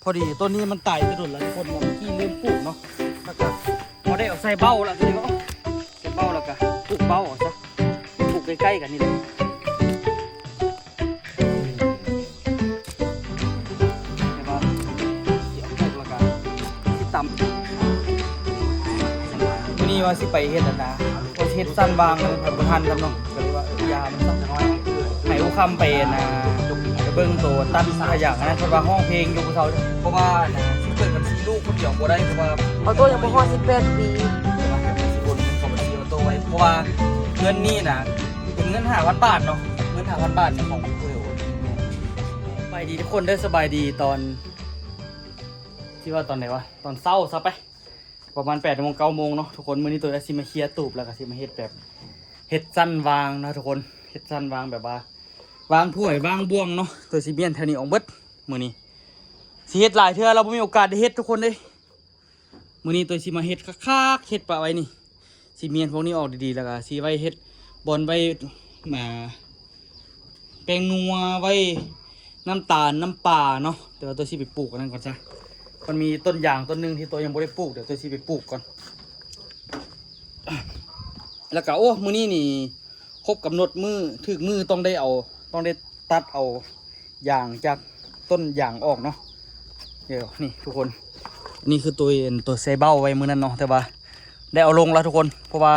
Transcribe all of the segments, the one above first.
ພໍດີຕົ້ນນີ້ມັນຕາຍແຕ່ດົນແລ້ວທຸກຄົນ ເມື່ອກີ້ລືມປູກເນາະ ແລ້ວກະເຮົາໄດ້ເອົາໃສ່ເບົ້າແລ້ວ ກໍເລີຍວ່າໃສ່ເບົ້າ ແລ້ວກະປູກເບົ້າເອົາຊະ ປູກໃກ້ໆກັນນີ້ແຫຼະ ແຕ່ວ່າຊິເອົາປູກແລ້ວກະຊິຕຳ ມື້ນີ້ວ່າຊິໄປເຮັດອັນນາ ວ່າຊິເຮັດຊັ້ນວາງ ແຕ່ບໍ່ທັນກັນເນາະ ກໍເລີຍວ່າ ເອີ ຢ່າມັນຊະ ໃຫ້ອູຄຳໄປອັນນາ ໄປເບິ່ງໂຕຕັດຂະຫຍັງອັນນັ້ນ ເພິ່ນວ່າຮ້ອງເພງຢູ່ຜູ້ເຖົ້າ ເພາະວ່າອັນນາ ຊິເປີດບັນຊີລູກຄົນດຽວບໍ່ໄດ້ ເພາະວ່າ ອອໂຕ້ຍັງບໍ່ຮອດສິບແປດປີ ແຕ່ວ່າໃຫ້ບັນຊີໂອນເງິນເຂົ້າບັນຊີອອໂຕ້ໄວ້ ເພາະວ່າເງິນນີ້ນະ ເປັນເງິນຫ້າພັນບາດເນາະ ເງິນຫ້າພັນບາດນີ້ຂອງຜູ້ເຖົ້າ. ສະບາຍດີທຸກຄົນເດີ ສະບາຍດີຕອນ ຊິວ່າຕອນໃດວະ ຕອນເຊົ້າຊະໄປ ປະມານແປດໂມງເກົ້າໂມງເນາະທຸກຄົນ ມື້ນີ້ໂຕຊິມາເຄຍຕູບ ແລ້ວກໍຊິມາເຮັດແບບ ເຮັດຊັ້ນວາງເນາະທຸກຄົນ ເຮັດຊັ້ນວາງແບບວ່າ ວາງຖ້ວຍວາງບ່ວງເນາະ ໂຕຊິມ້ຽນແຖວນີ້ອອກເບິດ ມື້ນີ້ຊິເຮັດຫຼາຍເທື່ອ ແລ້ວບໍ່ມີໂອກາດໄດ້ເຮັດທຸກຄົນເດ້ ມື້ນີ້ໂຕຊິມາເຮັດຄັກໆ ເຮັດປະໄວ້ນີ້ ຊິມ້ຽນພວກນີ້ອອກດີໆ ແລ້ວກໍຊິໄວ້ເຮັດບ່ອນໄວ້ ອ່າ ແປ້ງນົວ ໄວ້ນ້ຳຕານ ນ້ຳປາເນາະ ແຕ່ວ່າໂຕຊິໄປປູກອັນນັ້ນກ່ອນຊະ ມັນມີຕົ້ນຢາງຕົ້ນໜຶ່ງທີ່ໂຕຍັງບໍ່ໄດ້ປູກ ດຽວໂຕຊິໄປປູກກ່ອນ ແລ້ວກໍ ໂອ້ ມື້ນີ້ນີ້ຄົບກຳນົດມື້ ຖືກມື້ ຕ້ອງໄດ້ເອົາ ຕ້ອງໄດ້ຕັດເອົາຢາງຈາກຕົ້ນຢາງອອກເນາະ ດຽວນີ້ທຸກຄົນ ນີ້ຄືໂຕ ໂຕໃສ່ເບົ້າໄວ້ມື້ນັ້ນເນາະ ແຕ່ວ່າໄດ້ເອົາລົງລະທຸກຄົນ ເພາະວ່າ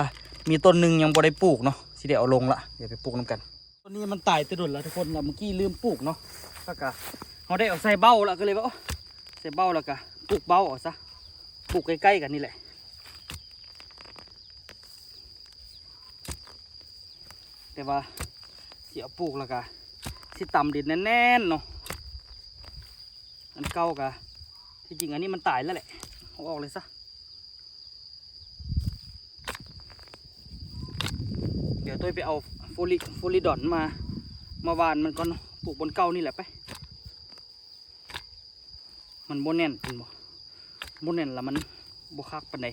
ມີຕົ້ນໜຶ່ງຍັງບໍ່ໄດ້ປູກເນາະ ຊິໄດ້ເອົາລົງລະ ດຽວໄປປູກນຳກັນ. ຕົ້ນນີ້ມັນຕາຍແຕ່ດົນແລ້ວທຸກຄົນ ແລ້ວເມື່ອກີ້ລືມປູກເນາະ ແລ້ວກະເຮົາໄດ້ເອົາໃສ່ເບົ້າແລ້ວ ກໍເລີຍວ່າ ໂອ້ ໃສ່ເບົ້າແລ້ວກະປູກເບົ້າເອົາຊະ ປູກໃກ້ໆກັນນີ້ແຫຼະ ແຕ່ວ່າຊິເອົາປູກແລ້ວກະຊິຕຳດິນແໜ້ນໆເນາະ ອັນເກົ່າກະ ທີ່ຈິງອັນນີ້ມັນຕາຍແລ້ວແຫຼະ ເອົາອອກເລີຍຊະ. ດຽວໂຕຍໄປເອົາໂຟລິ ໂຟລິດອນມາ ມາຫວ່ານມັນກ່ອນເນາະ ປູກບ່ອນເກົ່ານີ້ແຫຼະໄປ ມັນບໍ່ແໜ້ນ ເຫັນບໍ່ ບໍ່ແໜ້ນລະມັນບໍ່ຄັກປານໃດ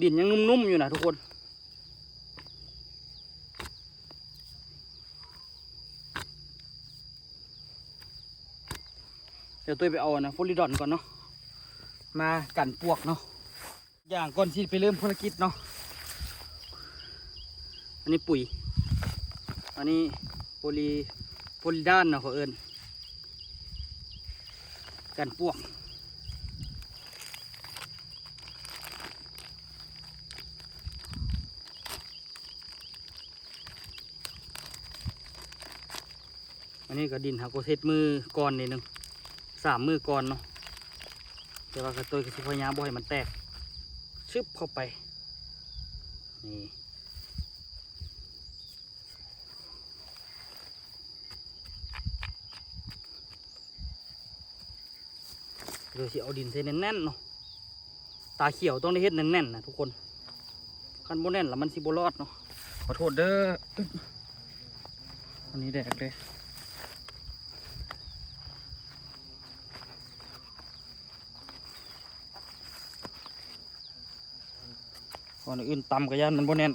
ດິນຍັງນຸ້ມໆຢູ່ນະທຸກຄົນ. ດຽວໂຕຍໄປເອົາອັນນະ ໂຟລິດອນກ່ອນເນາະ ມາກັນປວກເນາະ ຢ່າງກ່ອນຊິໄປເລີ່ມພາລະກິດເນາະ ອັນນີ້ປຸ໋ຍ ອັນນີ້ໂພລີ ໂພລີດານເນາະ ເຂົາເອີ້ນ ກັນປວກ. ອັນນີ້ກໍດິນເຮົາກໍເຮັດມື້ກ່ອນນິດໜຶ່ງ ສາມມື້ກ່ອນເນາະ ແຕ່ວ່າກະໂຕຍກໍຊິພະຍາຍາມບໍ່ໃຫ້ມັນແຕກ ຊຶບເຂົ້າໄປ ນີ້. ດຽວຊິເອົາດິນໃສ່ແໜ້ນໆເນາະ ຕາຂຽວຕ້ອງໄດ້ເຮັດແໜ້ນໆນະທຸກຄົນ ຄັນບໍ່ແໜ້ນລະມັນຊິບໍ່ລອດເນາະ ຂໍໂທດເດີ ອັນນີ້ແດກເດ້ ກ່ອນອື່ນຕຳກະຢ້ານມັນບໍ່ແໜ້ນ. ໂ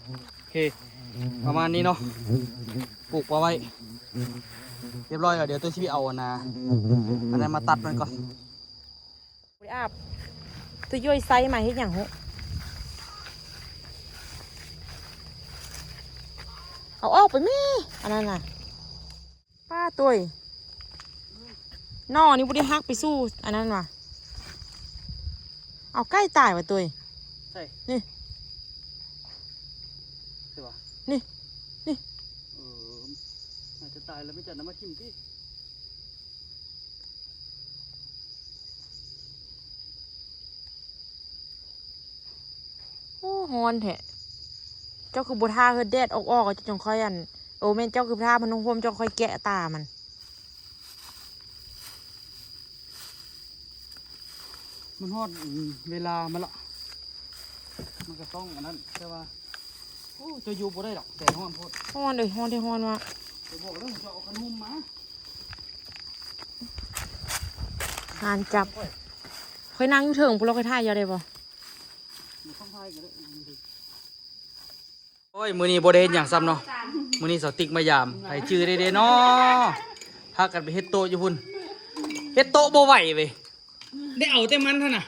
ອເຄ ປະມານນີ້ເນາະ ປູກປະໄວ້ ຮຽບຮ້ອຍແລ້ວ ດຽວໂຕຍຊິໄປເອົາອັນນາ ອັນນັ້ນມາຕັດມັນກ່ອນ ບໍ່ໄດ້ອາບ ໂຕຍຍ້ອຍໄຊມາເຮັດຫຍັງຫົ ເອົາອອກໄປແມ້ ອັນນັ້ນນະ ປ້າໂຕຍ ໜໍ່ນີ້ບໍ່ໄດ້ຫັກໄປສູ່ອັນນັ້ນຫວາ ເອົາ ໃກ້ຕາຍຫວາໂຕຍ ໃສ ນີ້ ໃສຫວາ ນີ້ ນີ້ ເອີ ໜ້າຈະຕາຍແລ້ວ ໄມ່ຈັດນຳມາຖິ້ມຕິ. ໂອ້ ຮ້ອນແທ້ ເຈົ້າຄືບໍ່ຖ້າໃຫ້ແດດອອກໆ ເຈົ້າຈັ່ງຄ່ອຍອັນ ໂອ ແມ່ນເຈົ້າຄືຖ້າມັນຫົ່ມໆ ເຈົ້າຄ່ອຍແກະຕາມັນ ມັນຮອດເວລາມັນລະ ມັນກໍຕ້ອງອັນນັ້ນ ແຕ່ວ່າ ໂອ້ ເຈົ້າຢູ່ບໍ່ໄດ້ດອກ ແດດຮ້ອນໂພດ ຮ້ອນເອີຍ ຮ້ອນແທ້ຮ້ອນວ່າ ໄປບອກແລ້ວເຈົ້າເອົາຄັນຫຸ່ມມາ. ງານຈັບ ຂ້ອຍນັ່ງຢູ່ເທິງພຸ້ນລະ ຂ້ອຍຖ່າຍເຈົ້າໄດ້ບໍ່? ໂອ້ຍ ມື້ນີ້ບໍ່ໄດ້ເຮັດຫຍັງຊ້ຳເນາະ. ມື້ນີ້ສາວຕິກມາຢາມ ໃຜຈື່ໄດ້ເດ້ເນາະ? ພາກັນໄປເຮັດໂຕະຢູ່ພຸ້ນ ເຮັດໂຕະບໍ່ໄຫວເວີຍ ໄດ້ເອົາແຕ່ມັນຫັ້ນນະ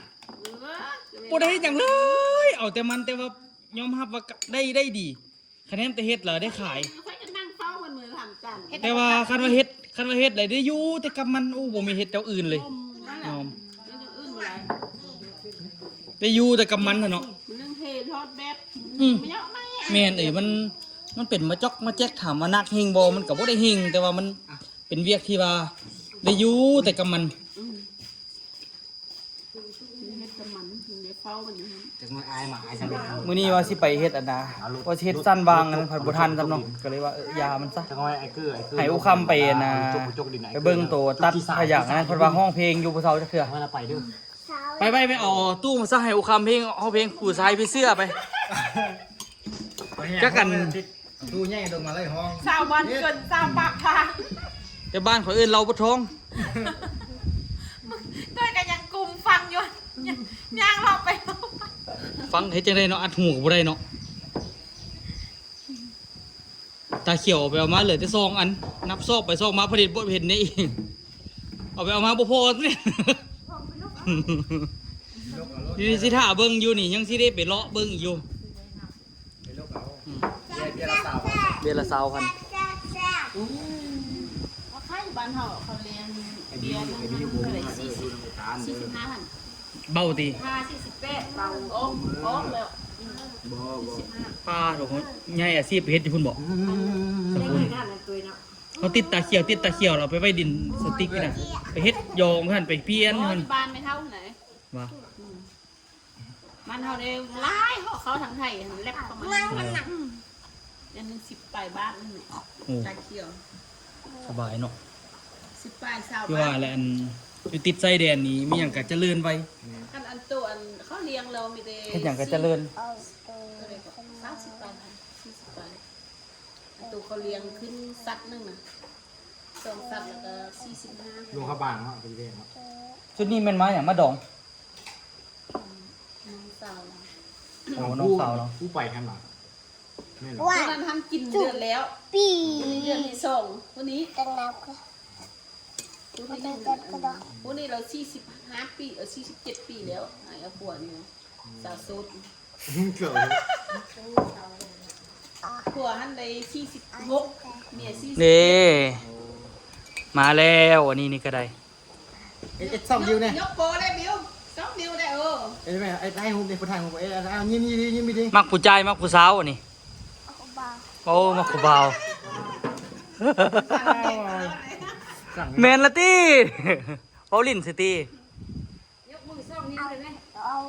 ບໍ່ໄດ້ເຮັດຫຍັງເລີຍ ເອົາແຕ່ມັນ ແຕ່ວ່າຍອມຮັບວ່າກະໄດ້ ໄດ້ດີ ຄະແນນແຕ່ເຮັດລະໄດ້ຂາຍ. ຂ້ອຍກໍນັ່ງເຝົ້າເພິ່ນມື້ທຳຈັນ ແຕ່ວ່າຄັນວ່າເຮັດ ຄັນວ່າເຮັດໄດ້ ໄດ້ຢູ່ແຕ່ກັບມັນ. ໂອ້ ບໍ່ມີເຮັດແນວອື່ນເລີຍ ຍອມ ເຮັດແນວອື່ນບໍ່ໄດ້ ໄດ້ຢູ່ແຕ່ກັບມັນຫັ້ນເນາະ. ມັນຍັງເຮັດຮອດແບບ ອືມ ແມ່ນເອີຍ ມັນ ມັນເປັນມາຈອກມາແຈກ ຖາມວ່າໜັກເຮັງບໍ່? ມັນກໍບໍ່ໄດ້ເຮັງ ແຕ່ວ່າມັນເປັນວຽກທີ່ວ່າໄດ້ຢູ່ແຕ່ກັບມັນ ອືມ. ເຮັດກັບມັນ ເຮັດເຝົ້າມັນຢູ່ຫັ້ນ ຈັກໜ້ອຍອາຍໝາອາຍຊະ. ມື້ນີ້ວ່າຊິໄປເຮັດອັນນາ ວ່າຊິເຮັດຊັ້ນວາງອັນນັ້ນ ພັດບໍ່ທັນຊ້ຳເນາະ ກໍເລີຍວ່າ ເອີ ຢ່າມັນຊະ. ຈັກໜ້ອຍອ້າຍເກີ້ ອ້າຍເກີ້ ໃຫ້ອຸຄຳໄປອັນນາ ໄປເບິ່ງໂຕຕັດພະຫຍັງອັນນັ້ນ ເພິ່ນວ່າຮ້ອງເພງຢູ່ ບໍ່ເຊົາຈັກເທື່ອ. ໄປເດີ ໄປ ໄປ ໄປເອົາຕູ້ມາຊະ ໃຫ້ອຸຄຳເພງ ຮ້ອງເພງຜູ້ຊາຍຜີເສືອໄປ ຈັກກັນ. ຕູ້ໃຫຍ່ລົງມາເລີຍ ຮ້ອງ ຊາວວັນເກີນ ຊາວປາກທາງ ແຕ່ບ້ານຂ້ອຍເອີ້ນເລົ່າບົດທອງ ເກີດກໍຍັງກຸມຟັງຢູ່ ຍ່າງເລາະໄປເລາະມາ ຟັງເຮັດຈັ່ງໃດເນາະ ອັດຫູກໍບໍ່ໄດ້ເນາະ. ຕາຂຽວເອົາໄປເອົາມາເຫຼືອແຕ່ສອງອັນ ນັບຊອກໄປຊອກມາ ຜະລິດບໍ່ເຫັນໄດ້ອີກ ເອົາໄປເອົາມາບໍ່ພໍນີ້ ນີ້ຊິຖ້າເບິ່ງຢູ່ນີ້ ຍັງຊິໄດ້ໄປເລາະເບິ່ງອີກຢູ່. ໄປເລືອກເອົາ ອືມ ເບຍ ເບຍລະຊາວພັນ ເບຍລະຊາວພັນ ອືມ ເອົາຂາຍຢູ່ບ້ານເຮົາ ເຂົາລຽງເບຍ ເທົ່ານັ້ນກໍໄດ້ສີ່ສິບ ສີ່ສິບຫ້າພັນ ເບົາຕິ ຫ້າ ສີ່ສິບແປດ ເບົາ ອອກ ອອກແລ້ວ ອືມ ບໍ່ ສີ່ສິບຫ້າ ປ້າໂທ້ ຍ້າຍອາຊີບໄປເຮັດຢູ່ພຸ້ນບໍ? ອືມ ໄດ້ເງິນງານນັ້ນຕົວເນາະ ເຮົາຕິດຕາຂຽວ ຕິດຕາຂຽວ ເຮົາໄປໄວ້ດິນສະຕິກນີ້ນະ ໄປເຮັດຢອງຫັ້ນ ໄປປ່ຽນຫັ້ນ ບ້ານແມ່ເຖົ້າຫັ້ນນະ ວ່າ ອືມ ມັນເຮົາໄດ້ຫຼາຍເນາະ ເຂົາທາງໄທຫັ້ນແລັບເຂົ້າມາ ອືມ ອັນໜຶ່ງສິບປາຍບາດນີ້ ໂອ້ ຕາຂຽວ ສະບາຍເນາະ ສິບປາຍ ຊາວ ຄືວ່າແຫຼະ ອັນຢູ່ຕິດຊາຍແດນນີ້ ມີຫຍັງກໍຈະເລີນໄວ ຄັນອັນໂຕອັນເຂົາລ້ຽງແລ້ວມີແຕ່ ເຮັດຫຍັງກໍຈະເລີນ ເທົ່າໃດກໍ ສາມສິບປາຍ ສີ່ສິບປາຍ ອັນໂຕເຂົາລ້ຽງຂຶ້ນສັດໜຶ່ງນະ ສອງສັດແລ້ວກໍສີ່ສິບຫ້າ ຫຼວງພະບາງເນາະ ໄປແລ້ວເນາະ ຊຸດນີ້ແມ່ນມາຫຍັງ ມາດອງ? ອືມ ນ້ອງສາວລາວ ໂອ້ ນ້ອງສາວລາວ ຜູ້ໄປຫັ້ນຫວາ ແມ່ນ ຜູ້ນັ້ນຫັ້ນກິນເດືອນແລ້ວ ປີ ນີ້ເດືອນທີສອງ ຜູ້ນີ້ ຜູ້ນີ້ລາວສີ່ສິບຫ້າປີ ເອີ ສີ່ສິບເຈັດປີແລ້ວ ຫາຍເອົາຜົວນີ້ນະ ສາວໂສດ ຜົວຫັ້ນໄດ້ສີ່ສິບຫົກ ເມຍສີ່ສິບ ເດ້ ມາແລ້ວ ອັນນີ້ນີ້ກໍໄດ້ ເອັດ ເອັດສອງນິ້ວແດ່ ຍົກໂປ້ໄດ້ບິວ ສອງນິ້ວໄດ້ ເອີ ເອັດແມ່ ເອັດຖ່າຍຮູບເດ້ ຜູ້ຖ່າຍຮູບ ເອັດ ອ່າ ຍິ້ມດີໆ ຍິ້ມດີໆ ມັກຜູ້ຊາຍ ມັກຜູ້ສາວ ອັນນີ້ ໂອ້ ມັກຜູ້ບ່າວ ແມ່ນລະຕິ ເວົ້າຫຼິ້ນຊື່ຕິ ຍົກມືສອງນິ້ວໄດ້ໄໝ? ເອົາ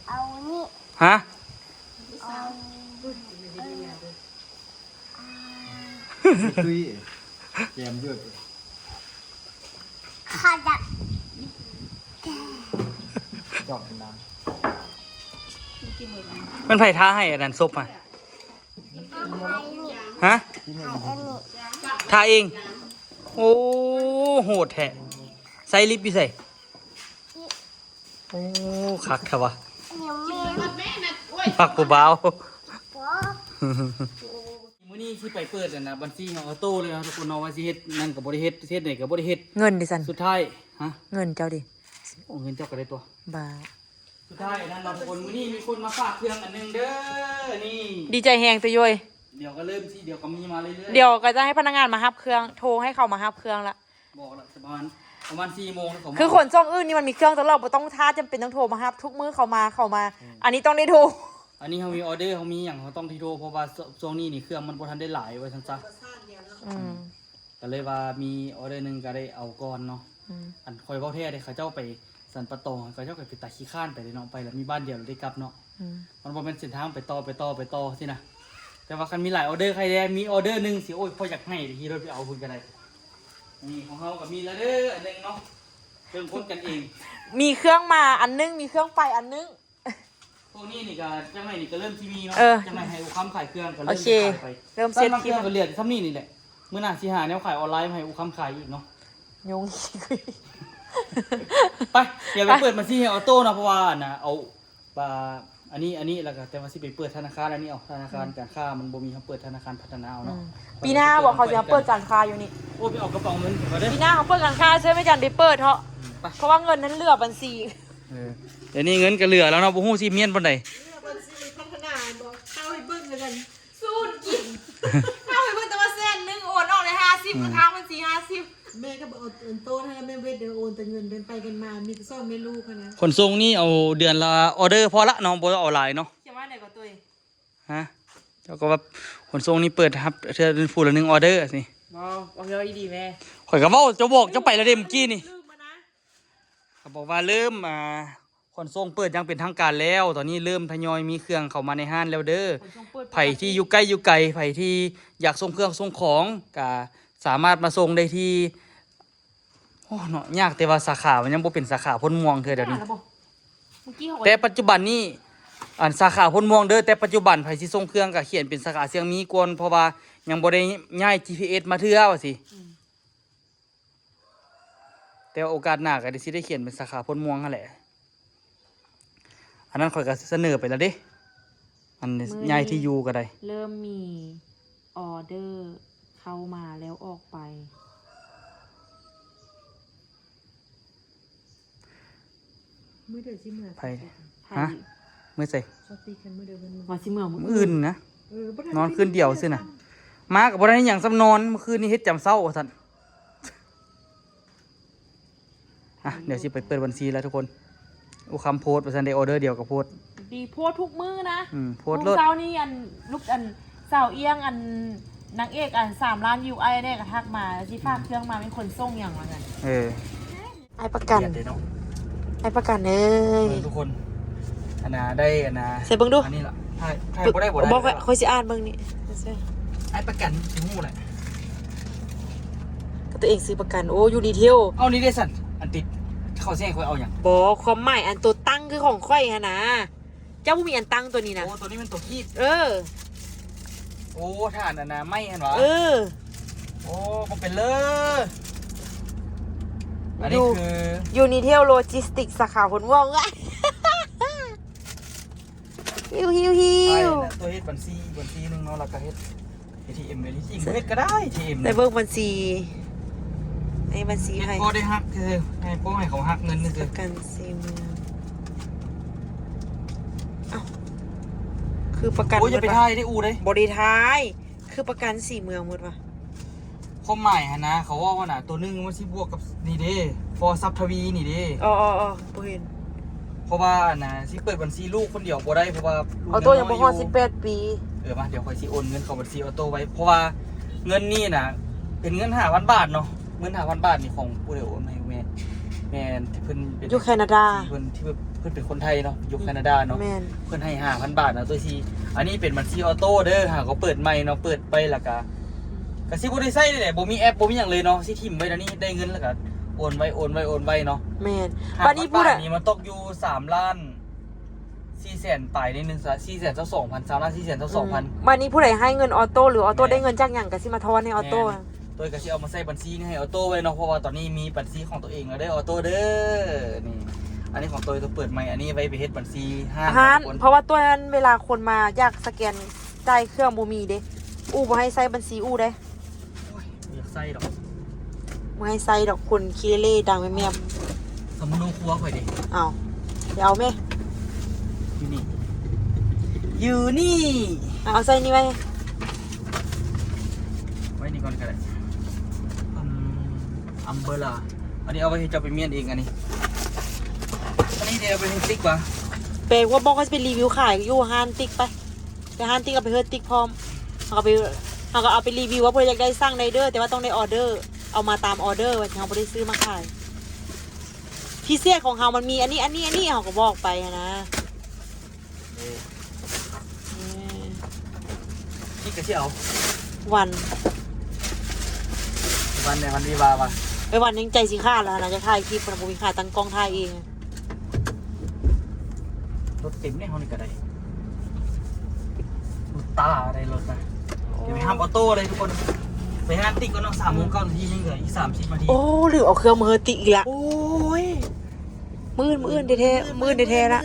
ເອົານີ້ ຮະ? ເອົາ ຕຸ້ຍ ແກມດ້ວຍ ຂະດັບ ຈອກນ້ຳ ແມ່ນໃຜທາໃຫ້ອັນນັ້ນສົບຫະ? ຮະ? ທາເອງ? ໂອ້ ໂຫດແທ້ ໃສ່ລິບຢູ່ໃສ? ໂອ້ ຄັກແທ້ວະ ມັກຜູ້ບ່າວ ມື້ນີ້ຊິໄປເປີດອັນນະ ບັນຊີຂອງອອໂຕ້ເລີຍເນາະ ທຸກຄົນເນາະ ວ່າຊິເຮັດນັ້ນກໍບໍ່ໄດ້ເຮັດ ເຮັດນີ້ກໍບໍ່ໄດ້ເຮັດ ເງິນເດຊັ້ນ ສຸດທ້າຍ ຮະ? ເງິນເຈົ້າເດ? ໂອ້ ເງິນເຈົ້າກໍໄດ້ຕົວະ ບ້າ ສຸດທ້າຍນັ້ນເນາະ ທຸກຄົນ ມື້ນີ້ມີຄົນມາຝາກເຄື່ອງອັນໜຶ່ງເດີ ນີ້ ດີໃຈແຮງ ໂຕໂຢຍ ດຽວກໍເລີ່ມຊິ ດຽວກໍມີມາເລື້ອຍໆ ດຽວກໍຈະໃຫ້ພະນັກງານມາຮັບເຄື່ອງ ໂທໃຫ້ເຂົາມາຮັບເຄື່ອງລະ ບອກລະ ປະມານ ປະມານສີ່ໂມງ ເຂົາມາ ຄືຂົນສົ່ງອື່ນນີ້ມັນມີເຄື່ອງຕະຫຼອດ ບໍ່ຕ້ອງຖ້າຈຳເປັນຕ້ອງໂທມາຮັບ ທຸກມື້ເຂົາມາ ເຂົາມາ ອືມ ອັນນີ້ຕ້ອງໄດ້ໂທ ອັນນີ້ເຮົາມີອໍເດີ ເຮົາມີຫຍັງ ເຮົາຕ້ອງໄດ້ໂທ ເພາະວ່າຊ່ວງ ຊ່ວງນີ້ນີ້ເຄື່ອງມັນບໍ່ທັນໄດ້ຫຼາຍ ວ່າຊັ້ນຊະ ອືມ ກໍເລີຍວ່າມີອໍເດີໜຶ່ງກໍໄດ້ເອົາກ່ອນເນາະ ອືມ ອັນຂ້ອຍເວົ້າແທ້ເດ້ ເຂົາເຈົ້າໄປສັນປ່າຕອງ ເຂົາເຈົ້າກໍເປັນຕາຂີ້ຄ້ານໄປເດ້ເນາະ ໄປແລ້ວມີບ້ານດຽວແລ້ວໄດ້ກັບເນາະ ອືມ ມັນບໍ່ແມ່ນເສັ້ນທາງໄປຕໍ່ ໄປຕໍ່ ໄປຕໍ່ຊີ້ນະ ແຕ່ວ່າຄັນມີຫຼາຍອໍເດີໃຄແດ່ ມີອໍເດີໜຶ່ງຊິ ໂອ້ຍ ຂ້ອຍຢາກໃຫ້ຂີ່ລົດໄປເອົາພຸ້ນກໍໄດ້ ນີ້ຂອງເຮົາກໍມີແລ້ວເດີ ອັນໜຶ່ງເນາະ ເຄື່ອງຄົນກັນເອງ ມີເຄື່ອງມາອັນໜຶ່ງ ມີເຄື່ອງໄປອັນໜຶ່ງ ພວກນີ້ນີ້ກໍຈັ່ງໃດນີ້ກໍເລີ່ມຊິມີເນາະ ເອີ ຈັ່ງໃດໃຫ້ອຸຄຳຂາຍເຄື່ອງກໍເລີ່ມ ໂອເຄ ຂາຍໄປ ເລີ່ມເຊັດ ເຄື່ອງກໍເຫຼືອແຕ່ຊ່ຳນີ້ນີ້ແຫຼະ ມື້ໜ້າຊິຫາແນວຂາຍອອນລາຍໃຫ້ອຸຄຳຂາຍອີກເນາະ ຍຸງ ໄປ ດຽວໄປເປີດບັນຊີໃຫ້ອໍໂຕ້ເນາະ ເພາະວ່າອັນນ່າ ເອົາວ່າ ອັນນີ້ ອັນນີ້ ແລ້ວກໍ ແຕ່ວ່າຊິໄປເປີດທະນາຄານ ອັນນີ້ ເອົາ ທະນາຄານການຄ້າມັນບໍ່ມີ ເຮົາເປີດທະນາຄານພັດທະນາເອົາເນາະ ອືມ ປີໜ້າບໍ ເຂົາຊິມາເປີດການຄ້າຢູ່ນີ້ ໂອ້ ໄປເອົາກະເປົາເງິນກ່ອນເດີ ປີໜ້າເຮົາເປີດການຄ້າ ເຊີນແມ່ຈັນໄປເປີດເທາະ ອືມ ໄປ ເພາະວ່າເງິນນັ້ນເຫຼືອບັນຊີ ເອີ ດຽວນີ້ເງິນກໍເຫຼືອແລ້ວເນາະ ບໍ່ຮູ້ຊິມຽນປານໃດ ເຫຼືອບັນຊີພັດທະນາບໍ ເຂົ້າໃຫ້ເບິ່ງແລ້ວກັນ ສູນກິນ ເຂົ້າໃຫ້ເບິ່ງແຕ່ວ່າແສນໜຶ່ງ ໂອນອອກໄດ້ຫ້າສິບ ອືມ ຄ້າງບັນຊີຫ້າສິບ ແມ່ກໍບໍ່ເອົາໂຕນັ້ນແມ່ເວດເດີ ໂອນແຕ່ເງິນເດີນໄປກັນມາ ມີແຕ່ສອງແມ່ລູກຫັ້ນນະ ຂົນສົ່ງນີ້ເອົາເດືອນລະອໍເດີພໍລະເນາະ ບໍ່ເອົາຫຼາຍເນາະ ຂຽນວ່າໃດກໍຕົວ ຮະ ເຈົ້າກໍວ່າຂົນສົ່ງນີ້ເປີດຮັບເທື່ອຜູ້ລະໜຶ່ງອໍເດີຊີ້ ບໍ່ ເວົ້າເວົ້າດີໆແມ່ ຂ້ອຍກໍເວົ້າ ເຈົ້າບອກເຈົ້າໄປແລ້ວເດ້ມື້ກີ້ນີ້ ລືມມານະ ເຂົາບອກວ່າເລີ່ມ ອ່າ ຂົນສົ່ງເປີດຢ່າງເປັນທາງການແລ້ວ ຕອນນີ້ເລີ່ມທະຍອຍມີເຄື່ອງເຂົ້າມາໃນຮ້ານແລ້ວເດີ ຂົນສົ່ງເປີດ ໃຜທີ່ຢູ່ໃກ້ຢູ່ໄກ ໃຜທີ່ຢາກສົ່ງເຄື່ອງສົ່ງຂອງ ກະສາມາດມາສົ່ງໄດ້ທີ່ ໂອ້ ເນາະ ຍາກແຕ່ວ່າສາຂາມັນຍັງບໍ່ເປັນສາຂາໂພນມ່ວງເທື່ອດຽວນີ້ ແຕ່ປັດຈຸບັນນີ້ ອັນສາຂາໂພນມ່ວງເດີ ແຕ່ປັດຈຸບັນໃຜຊິສົ່ງເຄື່ອງກະຂຽນເປັນສາຂາຊຽງມີກ່ອນ ເພາະວ່າຍັງບໍ່ໄດ້ຍ້າຍຈີພີເອັສມາເທື່ອວ່າຊີ້ ອືມ ແຕ່ວ່າໂອກາດໜ້າກໍຊິໄດ້ຂຽນເປັນສາຂາໂພນມ່ວງຫັ້ນແຫຼະ ອັນນັ້ນຂ້ອຍກໍສະເໜີໄປແລ້ວເດ້ ອັນ ມື້ນີ້ ຍ້າຍທີ່ຢູ່ກໍໄດ້ ເລີ່ມມີອໍເດີເຂົ້າມາແລ້ວອອກໄປ ມື້ໃດຊິເມືອ ໃຜ ໃຜ ຮະ ມື້ໃສ ສະຕິກ ຄັນມື້ໃດເພິ່ນ ວ່າຊິເມືອມື້ ມື້ອື່ນນະ ເອີ ນອນຄືນດຽວຊື່ນະ ມາກໍບໍ່ໄດ້ຫຍັງຊ້ຳນອນ ມື້ຄືນນີ້ເຮັດຈຳເຊົ້າວ່າຊັ້ນ ອ່ະ ດຽວຊິໄປເປີດບັນຊີແລ້ວທຸກຄົນ ອຸຄຳໂພດວ່າຊັ້ນ ໄດ້ອໍເດີດຽວກໍໂພດ ດີໂພດທຸກມື້ນະ ອືມ ໂພດໂລດ ເຊົ້ານີ້ ອັນ ລູກ ອັນ ສາວອຽງ ອັນ ນາງເອກ ອັນ ສາມລ້ານວິວ ອ້າຍແດ່ກໍທັກມາ ຊິຝາກເຄື່ອງມາ ແມ່ນຂົນສົ່ງຫຍັງວ່າຊັ້ນ ເອີ ອ້າຍປະກັນ ອ້າຍປະກັນເອີຍ ເບິ່ງທຸກຄົນ ອັນນ່າ ໄດ້ ອັນນ່າ ໃສ່ເບິ່ງດູ ອັນນີ້ລະ ຖ່າຍ ຖ່າຍບໍ່ໄດ້ ບໍ່ໄດ້ ບໍ່ ຂ້ອຍຊິອ່ານເບິ່ງນີ້ ອ້າຍປະກັນ ຊິຮູ້ແຫຼະ ກໍຕົວເອງຊື້ປະກັນ ໂອ້ ຢູ່ດີເທວ ເອົານີ້ເດ້ຊັ້ນ ອັນຕິດ ເຂົາຊິໃຫ້ຂ້ອຍເອົາຫຍັງ ບໍ່ ຄວາມໝາຍອັນຕົວຕັ້ງຄືຂອງຂ້ອຍຫັ້ນນະ ເຈົ້າບໍ່ມີອັນຕັ້ງຕົວນີ້ນະ ໂອ້ ຕົວນີ້ແມ່ນຕົວຄີບ ເອີ ໂອ້ ຖານອັນນ່າ ໄມ້ຫັ້ນຫວາ ເອີ ໂອ້ ບໍ່ເປັນເລີ ອັນນີ້ຄື ຢູນີເທວໂລຈິສຕິກ ສາຂາໂພນມ່ວງ ຫິວໆໆ ໃຊ່ນະ ຕົວເຮັດບັນຊີ ບັນຊີໜຶ່ງເນາະ ແລ້ວກໍເຮັດ ເອທີເອັມ ເອທີເອັມ ເຮັດກໍໄດ້ ເອທີເອັມ ໄດ້ເບິ່ງບັນຊີ ໃນບັນຊີໃຜ ພໍໄດ້ຮັກຊື່ ໃຫ້ພໍໃຫ້ເຂົາຫັກເງິນຊື່ ປະກັນສີ່ໝື່ນ ເອົ້າ ຄືປະກັນ ໂອ້ຍ ຢ່າໄປຖ່າຍໄດ້ອູ້ເດ້ ບໍ່ໄດ້ຖ່າຍ ຄືປະກັນສີ່ເມືອງໝົດວ່າ ຄວາມໝາຍຫັ້ນນະ ເຂົາເວົ້າຫັ້ນນະ ຕົວໜຶ່ງມັນຊິບວກກັບນີ້ເດ້ ຟໍຊັບທະວີນີ້ເດ້ ອໍໆໆ ບໍ່ເຫັນ ເພາະວ່າອັນນ່າ ຊິເປີດບັນຊີລູກຄົນດຽວບໍ່ໄດ້ ເພາະວ່າລູກ ອໍໂຕ້ຍັງບໍ່ຮອດສິບແປດປີ ເອີ ມາ ດຽວຂ້ອຍຊິໂອນເງິນເຂົ້າບັນຊີອໍໂຕ້ໄວ້ ເພາະວ່າເງິນນີ້ນະ ເປັນເງິນຫ້າພັນບາດເນາະ ເງິນຫ້າພັນບາດນີ້ຂອງຜູ້ໃດໂອນໃຫ້ແມ່ ແມ່ນ ທີ່ເພິ່ນເປັນ ຢູ່ແຄນາດາ ທີ່ເພິ່ນ ທີ່ເພິ່ນເປັນຄົນໄທເນາະ ຢູ່ແຄນາດາເນາະ ແມ່ນ ເພິ່ນໃຫ້ຫ້າພັນບາດນະ ໂດຍທີ່ ອັນນີ້ເປັນບັນຊີອໍໂຕ້ເດີ ຫາກໍເປີດໃໝ່ເນາະ ເປີດໄປແລ້ວກະ ກະຊິບໍ່ໄດ້ໃຊ້ເລີຍແຫຼະ ບໍ່ມີແອັບ ບໍ່ມີຫຍັງເລີຍເນາະ ຊິຖິ້ມໄວ້ດຽວນີ້ ໄດ້ເງິນແລ້ວກະໂອນໄວ້ ໂອນໄວ້ ໂອນໄວ້ເນາະ ແມ່ນ ບາດນີ້ຜູ້ໃດ ນີ້ມັນຕົກຢູ່ສາມລ້ານສີ່ແສນປາຍນິດໜຶ່ງຊະ ສີ່ແສນຊາວສອງພັນ ສາມລ້ານສີ່ແສນຊາວສອງພັນ ອືມ ບາດນີ້ຜູ້ໃດໃຫ້ເງິນອໍໂຕ້ ຫຼື ອໍໂຕ້ ແມ່ນ ໄດ້ເງິນຈາກຫຍັງ ກະຊິມາທອນໃຫ້ອໍໂຕ້ ແມ່ນ ໂດຍກະຊິເອົາມາໃສ່ບັນຊີນີ້ໃຫ້ອໍໂຕ້ໄວ້ເນາະ ເພາະວ່າຕອນນີ້ມີບັນຊີຂອງຕົວເອງແລ້ວເດີ ອໍໂຕ້ເດີ ນີ້ ອັນນີ້ຂອງຕົວ ຕົວເປີດໃໝ່ ອັນນີ້ໄວ້ໄປເຮັດບັນຊີຮ້ານ ຮ້ານ ທຸກຄົນ ເພາະວ່າຕົວນັ້ນເວລາຄົນມາຢາກສະແກນຈ່າຍເຄື່ອງບໍ່ມີເດ້ ອູ່ບໍ່ໃຫ້ໃຊ້ບັນຊີອູ່ເດ້ ໂອ້ຍ ບໍ່ຢາກໃຊ້ດອກ ບໍ່ໃຫ້ໃຊ້ດອກ ຄົນຂີ້ເລໆ ດັງແມບໆ ສຳມະໂນຄົວຂ້ອຍເດ້ ເອົາ ໄປເອົາແມ ຢູ່ນີ້ ຢູ່ນີ້ ເອົາ ເອົາໃສ່ນີ້ໄວ້ ໄວ້ນີ້ກ່ອນກໍໄດ້ ອຳ ອຳເບີລາ ອັນນີ້ເອົາໄວ້ໃຫ້ເຈົ້າໄປມ້ຽນເອງ ອັນນີ້ ອັນນີ້ເດ ເອົາໄປໃຫ້ຕິກວ່າ ແປວ່າບອກວ່າຊິໄປຣີວິວຂາຍຢູ່ຮ້ານຕິກໄປ ໄປຮ້ານຕິກ ເອົາໄປເຮີຕິກພ້ອມ ເຮົາກໍໄປ ເຮົາກໍເອົາໄປຣີວິວວ່າຜູ້ໃດຢາກໄດ້ສັ່ງໄດ້ເດີ ແຕ່ວ່າຕ້ອງໄດ້ອໍເດີ ເອົາມາຕາມອໍເດີ ວ່າເຮົາບໍ່ໄດ້ຊື້ມາຂາຍ ພິເສດຂອງເຮົາມັນມີອັນນີ້ ອັນນີ້ ອັນນີ້ ເຮົາກໍບອກໄປຫັ້ນນະ ເອີ ນີ້ກໍຊິເອົາ ວັນ ວັນໃດ ວັນວິວາຫວາ ເອີ ວັນຍັງໃຈຊິຂາດແລ້ວນະ ຈະຖ່າຍຄລິບ ບໍ່ມີຂາຕັ້ງກ້ອງຖ່າຍເອງ ລົດເຕັມເດ້ ເຮົານີ້ກໍໄດ້ ລົດຕາໄດ້ລົດນະ ດຽວໄປຫາອໍໂຕ້ເລີຍທຸກຄົນ ໄປຮ້ານຕິກກ່ອນເນາະ ສາມໂມງເກົ້ານາທີ ຍັງເຫຼືອອີກສາມສິບນາທີ ໂອ້ ລືມເອົາເຄື່ອງມາເຮີຕິກອີກລະ ໂອ້ ໂອ້ຍ ມື້ອື່ນ ມື້ອື່ນແທ້ໆ ມື້ອື່ນແທ້ໆລະ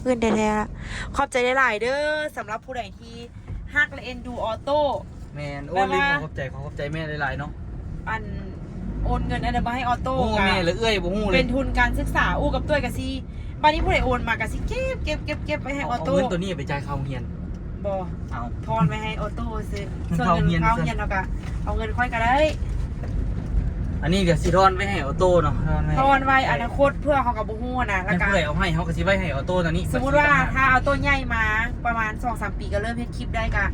ມື້ອື່ນແທ້ໆລະ. ຂອບໃຈຫຼາຍໆເດີ ສຳລັບຜູ້ໃດທີ່ຮັກ ແລະ ເອັນດູອໍໂຕ້. ແມ່ນ. ໂອ້ ແບບວ່າ ລືມຂໍຂອບໃຈ ຂໍຂອບໃຈແມ່ຫຼາຍໆເນາະ. ອັນ ໂອນເງິນອັນນັ້ນມາໃຫ້ອໍໂຕ້ ໂອ້ ກະ ແມ່ ແລະ ເອື້ອຍບໍ່ຮູ້ເລີຍ ເປັນທຶນການສຶກສາ. ອູ້ກັບຕ້ວຍກະຊິ ບາດນີ້ຜູ້ໃດໂອນມາກະຊິເກັບ ເກັບ ເກັບ ເກັບໄວ້ໃຫ້ ເອົາ ອໍໂຕ້. ເອົາເງິນໂຕນີ້ໄປຈ່າຍຄ່າໂຮງຮຽນ. ບໍ່ ເອົາ ທອນໄວ້ໃຫ້ອໍໂຕ້ຊື່. ເງິນຄ່າໂຮງຮຽນ ຄ່າໂຮງຮຽນເຮົາກະເອົາເງິນຂ້ອຍກະໄດ້. ອັນນີ້ດຽວຊິທອນໄວ້ໃຫ້ອໍໂຕ້ເນາະ ທອນໄວ້ ທອນໄວ້ອະນາຄົດ ເພື່ອເຮົາກະບໍ່ຮູ້ຫັ້ນນະ. ແລ້ວກະຜູ້ໃດເອົາໃຫ້ເຮົາກະຊິໄວ້ໃຫ້ອໍໂຕ້ຕອນນີ້. ສົມມຸດວ່າຖ້າອໍໂຕ້ໃຫຍ່ມາປະມານສອງສາມປີ ກະເລີ່ມເຮັດຄລິບໄດ້ ກະ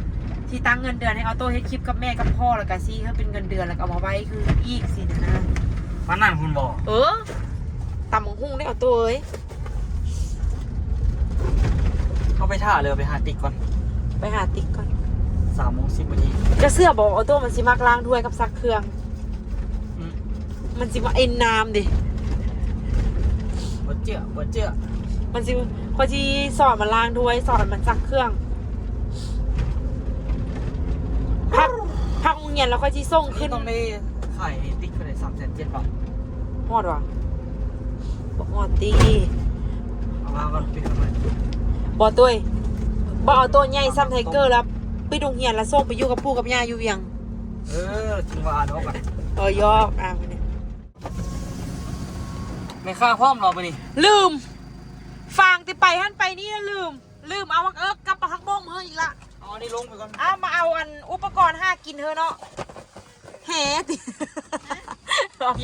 ຊິຕັ້ງເງິນເດືອນໃຫ້ອໍໂຕ້ເຮັດຄລິບກັບແມ່ກັບພໍ່ ແລ້ວກະຊິເຮັດເປັນເງິນເດືອນ ແລ້ວກະເອົາມາໄວ້ຄືອີກຊີ້ນະ. ປານນັ້ນພຸ້ນບໍ່? ເອີ ຕຳບັກຫຸ່ງໄດ້ອໍໂຕ້ເອີຍ. ເຮົາໄປຖ້າເລີຍ ໄປຫາຕິກກ່ອນ ໄປຫາຕິກກ່ອນ. ສາມໂມງສິບນາທີ. ຈະເຊື່ອບໍ່ ອໍໂຕ້ມັນຊິມັກລ້າງຖ້ວຍກັບຊັກເຄື່ອງ. ອືມ ມັນຊິມາເອັນນ້ຳເດ. ບໍ່ເຈື່ອ ບໍ່ເຈື່ອ. ມັນຊິ ຂ້ອຍຊິສອນມັນລ້າງຖ້ວຍ ສອນມັນຊັກເຄື່ອງ. ພັກ ພັກໂຮງຮຽນແລ້ວຂ້ອຍຊິສົ່ງຂຶ້ນ. ຕ້ອງໄດ້ຂາຍຕິກເທົ່າໃດ? ສາມແສນເຈັດບໍ? ຮອດຫວາ? ບໍ່ຮອດຕິ. ເອົາມາກ່ອນ ປິດເອົາມາ. ບໍ່ຕຸ້ຍ ບໍ່ເອົາໂຕໃຫຍ່ສ່ຳໄທເກີແລ້ວ ປິດໂຮງຮຽນແລ້ວສົ່ງໄປຢູ່ກັບປູ່ກັບຍ່າຢູ່ວຽງ. ເອີ ຈຶ່ງວ່າດອກ. ເອີ ຢອກ. ອ່າ ແມ່ຄ້າພ້ອມແລ້ວບາດນີ້. ລືມ ຝາກແຕ່ໄປຫັ້ນໄປນີ້ ລືມ ລືມເອົາໝາກເອິກກັບໝາກຜັກບົ້ງມາໃຫ້ອີກລະ. ເອົາອັນນີ້ລົງໄປກ່ອນ. ອ່າ ມາເອົາອັນອຸປະກອນຫາກິນເຮີເນາະ. ແຫຕິ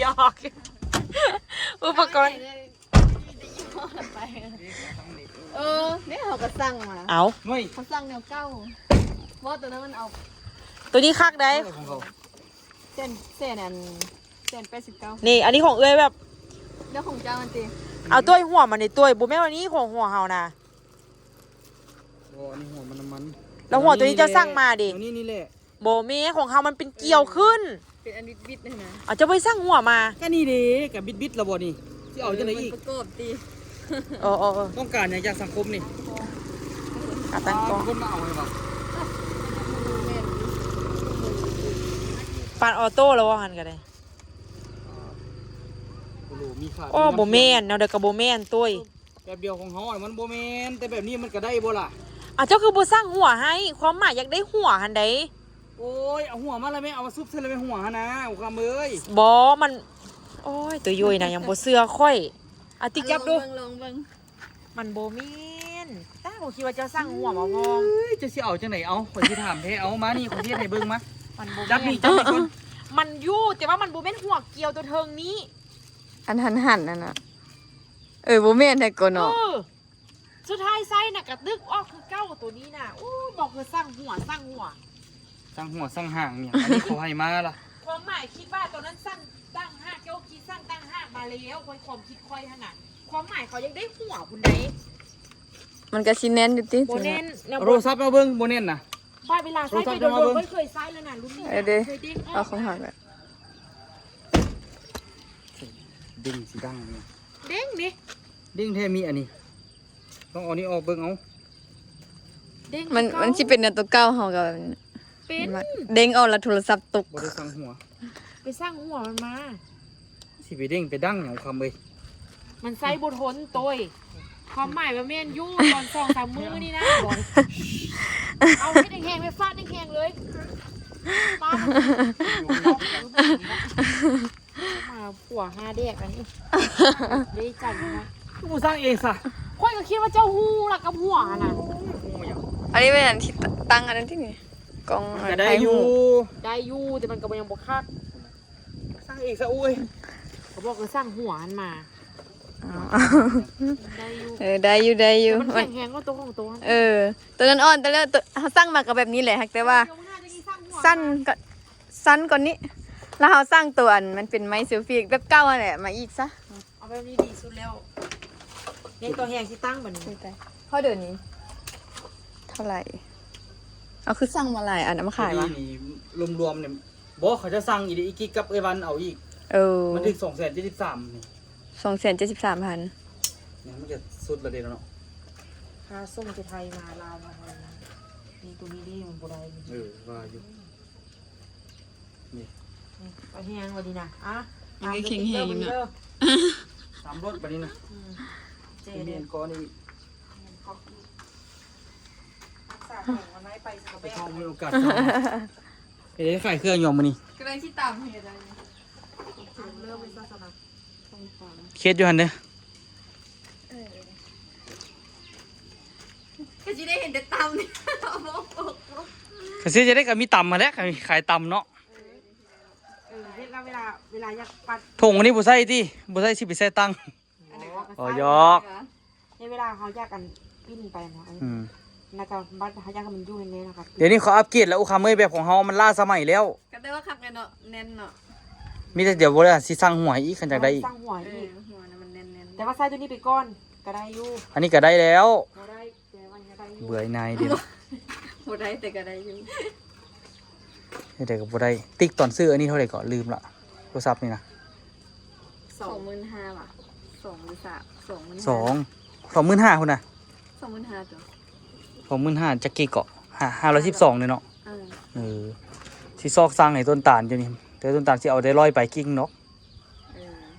ຫຍອກໆ ອຸປະກອນ. ເອີ ເດ້ ເຮົາກະສັ່ງມາ. ເອົາ ເຮົາສັ່ງແນວເກົ່າ. ບໍ່ ໂຕນັ້ນມັນເອົາ ໂຕນີ້ຄັກໃດ. ຂອງເຂົາ ແສນ ແສນອັນ ແສນແປດສິບເກົ້າ. ນີ້ ອັນນີ້ຂອງເອື້ອຍແບບ ແລ້ວຂອງເຈົ້າອັນຕິ ເອົາ ໂຕຍ ຫົວມັນນີ້ ໂຕຍ ບໍ່ແມ່ນອັນນີ້ຂອງຫົວເຮົານະ. ບໍ່ ອັນນີ້ຫົວມັນ ນ້ຳມັນ. ແລ້ວຫົວໂຕນີ້ເຈົ້າສັ່ງມາເດ. ອັນນີ້ນີ້ແຫຼະ. ບໍ່ແມ່ນ ຂອງເຮົາມັນເປັນກ່ຽວຂຶ້ນ ເປັນອັນບິດໆຫັ້ນນະ. ເອົາ ເຈົ້າບໍ່ໄດ້ສັ່ງຫົວມາ. ກະນີ້ເດ ກະບິດໆລະບໍ່ນີ້ ຊິເອົາຈັ່ງໃດອີກ? ເອີ ມັນປະກອບຕິ. ເອີໆໆ ຕ້ອງການຫຍັງຈາກສັງຄົມນີ້? ຂາຕັ້ງກ້ອງ ມີຄົນມາເອົາໃຫ້ບໍ່? ປານອໍໂຕ້ລະວ່າຫັ້ນກະໄດ້. ໂອ້ ບໍ່ແມ່ນ ແນວໃດກະບໍ່ແມ່ນ ໂຕຍ. ແບບດຽວຂອງເຮົາ ມັນບໍ່ແມ່ນ ແຕ່ແບບນີ້ມັນກະໄດ້ບໍ່ລະ? ອ່າ ເຈົ້າຄືບໍ່ສັ່ງຫົວໃຫ້? ຄວາມໝາຍຢາກໄດ້ຫົວຫັ້ນໃດ. ໂອ້ຍ ເອົາຫົວມາລະແມ່ ເອົາມາຊຸບໃສ່ລະແມ່ ຫົວຫັ້ນນະ ຄຳເອີຍ. ບໍ່ ມັນ ໂອ້ຍ ໂຕໂຍຍນະ ຍັງບໍ່ເຊື່ອຂ້ອຍ. ອາຕິກຈັບດູ ລອງເບິ່ງ ລອງເບິ່ງ. ມັນບໍ່ແມ່ນ. ຕາ ບໍ່ຄິດວ່າເຈົ້າສັ່ງຫົວມາພ້ອມ. ເອີຍ ເຈົ້າຊິເອົາຈັ່ງໃດ? ເອົາ ຂ້ອຍຊິຖາມແທ້. ເອົາ ມານີ້ ຂ້ອຍຊິເຮັດໃຫ້ເບິ່ງມາ. ມັນບໍ່ແມ່ນ ຈັບນີ້ ຈັບນີ້ກ່ອນ. ມັນຢູ່ ແຕ່ວ່າມັນບໍ່ແມ່ນຫົວກ່ຽວໂຕເທິງນີ້. ອັນຫັນໆ ຫັ້ນນະ. ເອີ ບໍ່ແມ່ນແທ້ກໍເນາະ. ເອີ ສຸດທ້າຍໃຊ້ນະກະຕຶກອອກຄືເກົ່າໂຕນີ້ນະ. ໂອ້ ບອກຄືສັ່ງຫົວ ສັ່ງຫົວ ສັ່ງຫົວສັ່ງຫາງຫຍັງ ອັນນີ້ເຂົາໃຫ້ມາລະ. ຄວາມໝາຍຄິດວ່າໂຕນັ້ນສັ່ງຕ່າງຫາກ ເຈົ້າຄິດສັ່ງຕ່າງຫາກມາແລ້ວ. ຄວາມ ຄວາມຄິດຂ້ອຍຫັ້ນນະ ຄວາມໝາຍເຂົາຢາກໄດ້ຫົວພຸ້ນໃດ. ມັນກະຊິແໜ້ນຢູ່ຕິ. ບໍ່ແໜ້ນ ເອົາໂທລະສັບມາເບິ່ງ ບໍ່ແໜ້ນນະ. ບາດເວລາໃຊ້ໄປໂດນໆ ຂ້ອຍເຄີຍໃຊ້ແລ້ວນະ ລຸ້ນນີ້. ເອີເດ ເຄີຍເດ້ງອອກ ເອົາຂອງເຮົາແຫຼະ. ເດ້ງຊິດັງນີ້ ເດ້ງນີ້ ເດ້ງແທ້ມີອັນນີ້. ຕ້ອງເອົານີ້ອອກເບິ່ງເອົາ. ເດ້ງ ມັນ ຄືເກົ່າ ມັນຊິເປັນແນວໂຕເກົ່າ ເຮົາກະ ເປັນ ເດ້ງອອກລະໂທລະສັບຕົກ. ບໍ່ໄດ້ສັ່ງຫົວ ໄປສັ່ງຫົວມັນມາ. ຊິໄປເດ້ງໄປດັງຫຍັງຄຳເອີຍ. ມັນໃຊ້ບໍ່ທົນໂຕຍ. ຄວາມໝາຍວ່າແມ່ນຢູ່ ຕອນສອງສາມມື້ນີ້ນະ. ເອົາເຮັດແຮງໆ ໄປຟາດແຮງໆເລີຍ. ມາ ມາ ຜົວຫາແດກອັນນີ້ ດີໃຈນະ. ຄືບໍ່ສັ່ງເອງຊະ? ຂ້ອຍກະຄິດວ່າເຈົ້າຮູ້ລະກັບຫົວຫັ້ນນະ. ອັນນີ້ແມ່ນອັນທີ່ຕັ້ງອັນນັ້ນຕິນີ້ ກ້ອງ ມັນກະໄດ້ຢູ່ ໄດ້ຢູ່ ແຕ່ມັນກະບໍ່ ຍັງບໍ່ຄັກ. ສັ່ງເອງຊະ ໂອ້ຍ. ເຂົາບອກກະສັ່ງຫົວຫັ້ນມາ. ອໍ ໄດ້ຢູ່ ເອີ ໄດ້ຢູ່ ໄດ້ຢູ່. ແຕ່ມັນແຂງແຮງກວ່າໂຕຂອງໂຕຫັ້ນ. ເອີ ໂຕນັ້ນອ່ອນ ແຕ່ລະໂຕ ເຮົາສັ່ງມາກະແບບນີ້ແຫຼະ ຫາກແຕ່ວ່າ ເອີ ຫັ້ນກະ ສັ້ນກວ່ານີ້ ລະເຮົາສັ່ງໂຕອັນມັນເປັນໄມ້ເຊວຟີແບບເກົ່າຫັ້ນແຫຼະ ມາອີກຊະ. ເອົາແບບນີ້ດີສຸດແລ້ວ. ຍັງຕໍ່ແຮງຊິຕັ້ງບາດນີ້. ພໍເດີນີ້ເທົ່າໃດ? ເອົາ ຄືສັ່ງມາຫຼາຍອັນ ເອົາມາຂາຍວະ? ລວມໆນີ້ ບໍ່ ເຂົາຈະສັ່ງອີກເດ ອີກກິກກັບເອື້ອຍວັນເອົາອີກ. ເອີ ມັນຖືກສອງແສນເຈັດສິບສາມນີ້ ສອງແສນເຈັດສິບສາມພັນ. ຍັງມັນກະສຸດລະເດເນາະ. ຄ່າສົ່ງແຕ່ໄທມາລາວມາໄທ. ນີ້ໂຕນີ້ເດ ມັນບໍ່ໄດ້. ເອີ ວ່າຢູ່. ນີ້ ນີ້ ປາແຮງວ່າດີນະ. ອ່ະ ຍັງໄດ້ແຂງແຮງຢູ່ເນາະ. ຕາມລົດບັດນີ້ນະ. ອືມ ເຈ ມີອັນກ່ອນອີກ ຮັກສາແຂງມັນໄວ້ໄປ ໄປທອງມີໂອກາດ. ເຮັດໄດ້ຂາຍເຄື່ອງຢູ່ມື້ນີ້ ກຳລັງຊິຕຳເຮັດໄດ້. ເລີ່ມເປັນສາສະໜາ ເຮັດຢູ່ຫັ້ນເດີ. ເອີ ກໍຊິໄດ້ເຫັນແຕ່ຕຳນີ້. ກໍຊິຈະໄດ້ກໍມີຕຳຫັ້ນແຫຼະ ຂາຍຕຳເນາະ. ເອີ ເຮັດແລ້ວເວລາ ເວລາຢາກປັດ ຖົງອັນນີ້ບໍ່ໃສ່ຕິ ບໍ່ໃສ່ ຊິໄປໃສ່ຕັງ. ອໍ ຢອກ ໃນເວລາເຮົາຢາກອັນປີ້ນໄປນະ. ອືມ ແລ້ວກໍບັດເຮົາຢາກໃຫ້ມັນຢູ່ແນ່ນໆ ນະ. ດຽວນີ້ເຂົາອັບເກຣດແລ້ວ ໂອ້ ຄຳເອີຍ ແບບຂອງເຮົາມັນລ້າສະໄໝແລ້ວ. ກໍແຕ່ວ່າຄັກແນ່ເນາະ ແໜ້ນເນາະ. ມີແຕ່ດຽວບໍ່ໄດ້ ຊິສັ່ງຫົວອີກ ຄັນຢາກໄດ້ອີກ ສັ່ງຫົວອີກ. ເອີ ຫົວນະມັນແໜ້ນໆ ແຕ່ວ່າໃສ່ຕົວນີ້ໄປກ່ອນກໍໄດ້ຢູ່. ອັນນີ້ກໍໄດ້ແລ້ວ ບໍ່ໄດ້ ແຕ່ວ່າຍັງໄດ້ຢູ່. ເບື່ອຍນາຍເດ້ ບໍ່ໄດ້ແຕ່ກໍໄດ້ຢູ່. ເຮັດໃດກໍບໍ່ໄດ້. ຕິກຕອນຊື້ອັນນີ້ເທົ່າໃດເກາະ ລືມລະ ໂທລະສັບນີ້ນະ. ສອງໝື່ນຫ້າຫວາ ສອງ ຫຼື ສາມ ສອງໝື່ນຫ້າ ສອງ ສອງໝື່ນຫ້າພຸ້ນນະ. ສອງໝື່ນຫ້າຕົວະ ສອງໝື່ນຫ້າ ຈັກກີ່ເກາະ ຫ້າ ຫ້າຮ້ອຍສິບສອງເດ້ເນາະ. ເອີ ເອີ ຊິຊອກສັ່ງໃຫ້ຕົ້ນຕານຢູ່ນີ້ ແຕ່ຕົ້ນຕານຊິເອົາໄດ້ຮ້ອຍປາຍກິ້ງເນາະ. ເອີ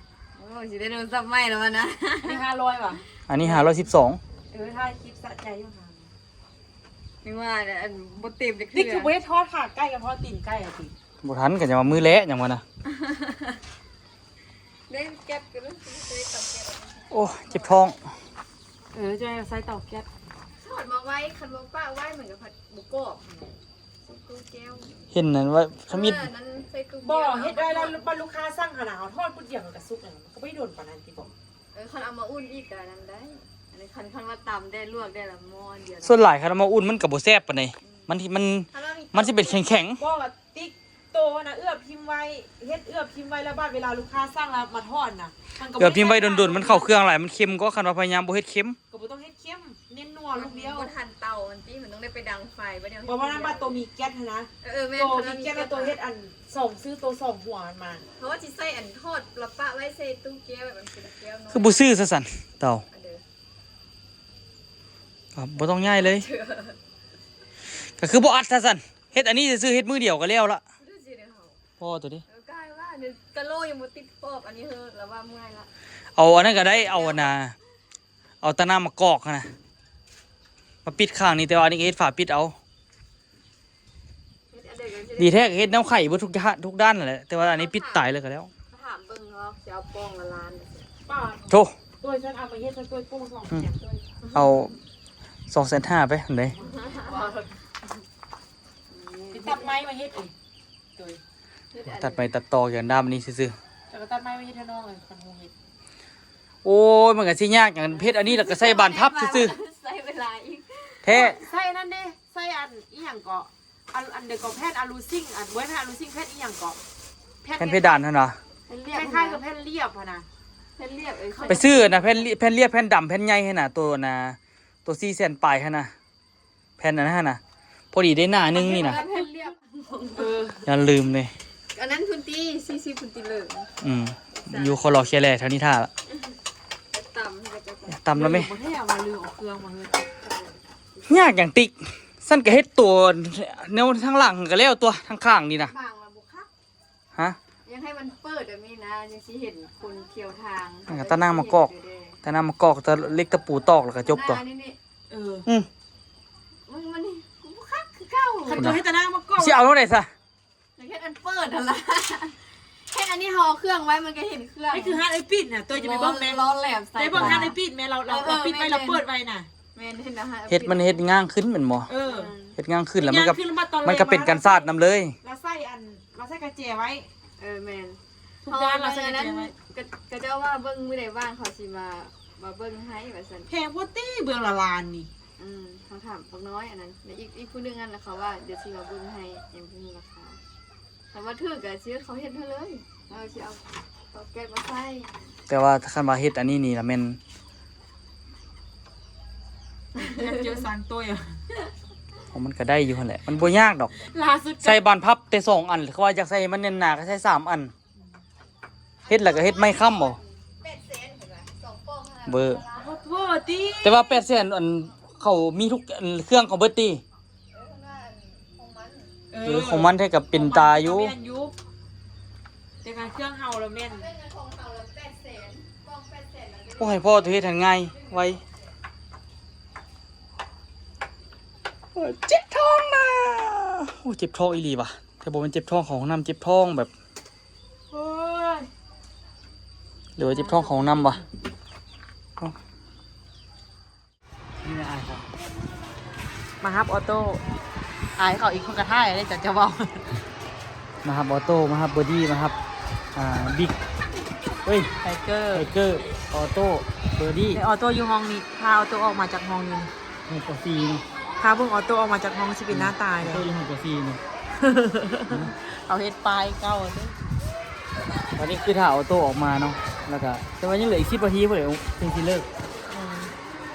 ໂອ້ ຊິໄດ້ໂທລະສັບໃໝ່ແລ້ວວະນະ. ອັນນີ້ຫ້າຮ້ອຍຫວາ ອັນນີ້ຫ້າຮ້ອຍສິບສອງ. ເອີ ຖ່າຍຄລິບສະໃຈຢູ່ຫາ ຍັງວ່າອັນບໍ່ເຕັມຈັກເທື່ອ. ຕິກຄືບໍ່ໄດ້ທອດຂາໄກ່ກັບທອດຕີນໄກ່ອະຕິ ບໍ່ທັນ ກໍຍັງວ່າມື້ແລະ ຍັງວ່ານະ. ເດ້ແກັບກໍໄດ້ ເດ້ເຕົາແກັບ. ໂອ້ ເຈັບທ້ອງ. ເອີ ຈະໃສ່ເຕົາແກັບ ທອດມາໄວ້ ຄັນບໍ່ປະໄວ້ມັນກໍພັດບໍ່ກອບ. ເຫັນນັ້ນວ່າທຳອິດ ເອີ ນັ້ນໃສ່ຕູ້ແກ້ວ ບໍ່ ເຮັດໄດ້ແລ້ວ. ບັດລູກຄ້າສັ່ງຫັ້ນນະ ເຮົາທອດປຸດດຽວມັນກໍສຸກແລ້ວ ມັນກໍບໍ່ໄດ້ດົນປານນັ້ນຕິບໍ? ເອີ ຄັນເອົາມາອຸ່ນອີກກໍນັ້ນໄດ້. ອັນນີ້ຄັນ ຄັນວ່າຕຳໄດ້ ລວກໄດ້ລະໝໍ້ດຽວ. ສ່ວນຫຼາຍຄັນເອົາມາອຸ່ນມັນກໍບໍ່ແຊບປານໃດ ອືມ ມັນ ມັນ ມັນຊິເປັນແຂງໆ. ບໍ່ ຕິກໂຕນະ ເອືອບຖິ້ມໄວ້ ເຮັດເອືອບຖິ້ມໄວ້ ແລ້ວບາດເວລາລູກຄ້າສັ່ງແລ້ວມາທອດນະ ມັນກໍບໍ່ໄດ້ ເອືອບຖິ້ມໄວ້ດົນໆ ມັນເຂົ້າເຄື່ອງຫຼາຍ ມັນເຄັມກວ່າ. ຄັນວ່າພະຍາຍາມບໍ່ເຮັດເຄັມ ກໍບໍ່ຕ້ອງເຮັດເຄັມ ເນັ້ນນົວລູກດຽວ. ບໍ່ທັນເຕົາມັນຕິ ມັນຕ້ອງໄດ້ໄປດັງໄຟ ບໍ່ໄດ້ ເພາະວ່ານັ້ນບາດໂຕມີແກັດຫັ້ນນະ. ເອີ ແມ່ນ ໂຕມີແກັດ ແລ້ວໂຕເຮັດອັນສອງ ຊື້ໂຕສອງຫົວມັນມາ ເພາະວ່າຊິໃສ່ອັນທອດລະປະໄວ້ໃສ່ຕູ້ແກ້ວ ແບບມັນເປັນແກ້ວນ້ອຍ. ຄືບໍ່ຊື້ຊະຊັ້ນເຕົາ ກໍບໍ່ຕ້ອງຍ້າຍເລີຍ ກໍຄືບໍ່ອັດຊະຊັ້ນ. ເຮັດອັນນີ້ຊື່ໆ ເຮັດມື້ດຽວກໍແລ້ວລະ. ພໍໂຕນີ້ ເອີ ກາຍວ່າກະໂລຍັງບໍ່ຕິດປອກ. ອັນນີ້ເຮີລະວ່າເມື່ອຍລະ. ເອົາອັນນັ້ນກໍໄດ້ ເອົາອັນນ່າ ເອົາຕານ້ຳມະກອກຫັ້ນນະ ມາປິດຂ້າງນີ້ ແຕ່ວ່າອັນນີ້ກໍເຮັດຝາປິດເອົາ. ເຮັດອັນໃດກໍຊິ ດີແທ້ກໍເຮັດແນວໄຂເບິດທຸກ ທຸກດ້ານນັ້ນແຫຼະ ແຕ່ວ່າອັນນີ້ປິດຕາຍເລີຍກໍແລ້ວ. ຖາມເບິ່ງເນາະ ຊິເອົາປ່ອງລະລ້ານ. ໂທ້ ໂດຍ ຊັ້ນເອົາມາເຮັດ ຊ່ວຍໂປ່ງສອງແສນ ອືມ ເອົາສອງແສນຫ້າໄປຫັ້ນເດ້. ຕັດໄມ້ມາເຮັດອີກ ໂດຍ ຕັດໄມ້ຕັດຕໍກັນດ້າມນີ້ຊື່ໆ. ແລ້ວກໍຕັດໄມ້ມາເຮັດໃຫ້ນ້ອງເລີຍ ຄັນຮູ້ເຮັດ. ໂອ້ຍ ມັນກໍຊິຍາກຫຍັງ ເຮັດອັນນີ້ແລ້ວກໍໃສ່ບານພັບຊື່ໆ ໃຊ້ເວລາອີກແທ້. ໃສ່ອັນນັ້ນເດ້ ໃສ່ອັນອີ່ຫຍັງເກາະ ອັນ ອັນໃດກໍ ແຜ່ນອາລູຊິງ ອັນ ບໍ່ແມ່ນອາລູຊິງ ແຜ່ນອີ່ຫຍັງເກາະ ແຜ່ນ ແຜ່ນເພດານຫັ້ນຫວາ ແຜ່ນລຽບ ຄ້າຍໆ ກັບແຜ່ນລຽບຫັ້ນນະ ແຜ່ນລຽບ. ເອີ ໄປຊື້ນະ ແຜ່ນລຽບ ແຜ່ນດຳ ແຜ່ນໃຫຍ່ຫັ້ນນະ ໂຕນະ ໂຕສີ່ແສນປາຍຫັ້ນນະ. ແຜ່ນອັນນັ້ນນະ ພໍດີໄດ້ໜ້າໜຶ່ງນີ້ນະ. ແຜ່ນລຽບ ເອີ ຢ່າລືມເດ້ ອັນນັ້ນພຸ້ນຕິ ສີ່ສິບພຸ້ນຕິເລີຍ. ອືມ ຢູ່ຄໍລໍແຄແລແຖວນີ້ຖ້າລະ. ຕຳ ຕຳລະແມ່ ບໍ່ແທ້ວ່າລືມເອົາເຄື່ອງມາເຮີ້ຍ. ຍາກຫຍັງຕິກ ຊັ້ນກໍເຮັດຕົວແນວທາງຫຼັງກໍແລ້ວຕົວະ ທາງຂ້າງນີ້ນະ ບາງລະບໍ່ຄັກ. ຮະ ຢາກໃຫ້ມັນເປີດແບບນີ້ນະ ຈັ່ງຊິເຫັນຄົນທ່ຽວທາງ. ມັນກໍຕາໜ້າມາກອກ ຕາໜ້າມາກອກ ຕາເຫຼັກຕະປູຕອກ ແລ້ວກໍຈົບຕົວະ. ນີ້ໆ ເອີ ອືມ ມັນ ມັນນີ້ບໍ່ຄັກຄືເກົ່າ. ຄັນຕົວເຮັດຕາໜ້າມາກອກ ຊິເອົາເທົ່າໃດຊະ? ຢາກເຮັດອັນເປີດຫັ້ນລະ ເຮັດອັນນີ້ເຮົາເອົາເຄື່ອງໄວ້ ມັນກໍເຫັນເຄື່ອງ. ນີ້ຄືຮ້ານອ້າຍປິດນະ ຕົວຈະໄປເບິ່ງແມ້ ໄປເບິ່ງຮ້ານອ້າຍປິດແມ້ ລາວ ລາວປິດໄວ້ ລາວເປີດໄວ້ນະ. ແມ່ນ ເຫັນນະ ເຮັດມັນເຮັດງ່າຍຂຶ້ນແມ່ນບໍ່? ເອີ ເຮັດງ່າຍຂຶ້ນແລ້ວມັນກໍ ມັນກໍເປັນກັນສາດນຳເລີຍ. ລາວໃສ່ອັນ ລາວໃສ່ກະແຈໄວ້. ເອີ ແມ່ນ ທຸກດ້ານລາວໃສ່ກະແຈໄວ້. ເຂົາເຈົ້າວ່າເບິ່ງມື້ໃດວ່າງເຂົາຊິມາ ມາເບິ່ງໃຫ້ວ່າຊັ້ນ. ແພງໂພດຕິ ເບື້ອງລະລ້ານນີ້. ອືມ ເຮົາຖາມບັກນ້ອຍອັນນັ້ນ ອີກ ອີກຜູ້ໜຶ່ງຫັ້ນນະ ເຂົາວ່າດຽວຊິມາເບິ່ງໃຫ້ ຍັງບໍ່ຮູ້ລາຄາ. ຄັນວ່າຖືກກໍຊິເຂົາເຮັດໃຫ້ເລີຍ ເອີ ຊິເອົາເຕົາແກັສມາໃສ່. ແຕ່ວ່າຄັນວ່າເຮັດອັນນີ້ນີ້ລະແມ່ນ ເຈີສາງໂຕຍ ຂອງມັນກໍໄດ້ຢູ່ຫັ້ນແຫຼະ ມັນບໍ່ຍາກດອກ. ຫຼ້າສຸດກໍ ໃສ່ບານພັບແຕ່ສອງອັນ ເຂົາວ່າຢາກໃສ່ໃຫ້ມັນແໜ້ນໜາກໍໃສ່ສາມອັນ. ເຮັດແລ້ວກໍເຮັດໄມ້ຄ້ຳບໍ່? ແປດແສນເພິ່ນວ່າ ສອງປ່ອງຫັ້ນນະ. ເບີ ເວີຕິ ແຕ່ວ່າແປດແສນ ອັນ ເຂົາມີທຸກ ອັນ ເຄື່ອງເຂົາເບິດຕິ? ເອີ ເພິ່ນວ່າ ອັນ ຂອງມັນ ເອີ ເອີ ຂອງມັນແທ້ກໍເປັນຕາຢູ່ ຂອງມັນກໍແມ່ນຢູ່. ເຄື່ອງເຮົາລະແມ່ນ ໂອ້ຍ ພໍ່ຕົວເຮັດຫັ້ນງ່າຍໄວ. ເອີ ເຈັບທ້ອງນະ. ໂອ້ຍ ເຈັບທ້ອງອີ່ຫຼີຫວາ. ແຕ່ບໍ່ແມ່ນເຈັບທ້ອງເຂົ້າຫ້ອງນ້ຳ ເຈັບທ້ອງແບບ ໂອ້ຍ ຫຼືວ່າເຈັບທ້ອງເຂົ້າຫ້ອງນ້ຳຫວາ. ນີ້ແຫຼະອ້າຍເຂົາ ມາຮັບອໍໂຕ້. ອ້າຍເຂົາອີກຄົນກະທ້າຍເດ້ ຈະ ຈະເວົ້າ. ມາຮັບອໍໂຕ້ ມາຮັບເບີດີ້ ມາຮັບ ອ່າ ບິກ ເອີຍ ໄທເກີ ໄທເກີ ອໍໂຕ້ ເບີດີ້. ແຕ່ອໍໂຕ້ຢູ່ຫ້ອງນີ້ ພາອໍໂຕ້ອອກມາຈາກຫ້ອງນີ້ ຫ້ອງປໍສີ່ເນາະ. ພາເບິ່ງອໍໂຕ້ອອກມາຈາກຫ້ອງຊິເປັນໜ້າຕາໃດ. ອໍໂຕ້ຢູ່ຫ້ອງປໍສີ່ເນາະ. ເຂົາເຮັດປ້າຍເກົ່າເດ້. ຕອນນີ້ຄືຖ້າອໍໂຕ້ອອກມາເນາະ ແລ້ວກະ ແຕ່ວ່າຍັງເຫຼືອອີກສິບນາທີພຸ້ນແຫຼະ ຈຶ່ງຊິເລີກ. ອືມ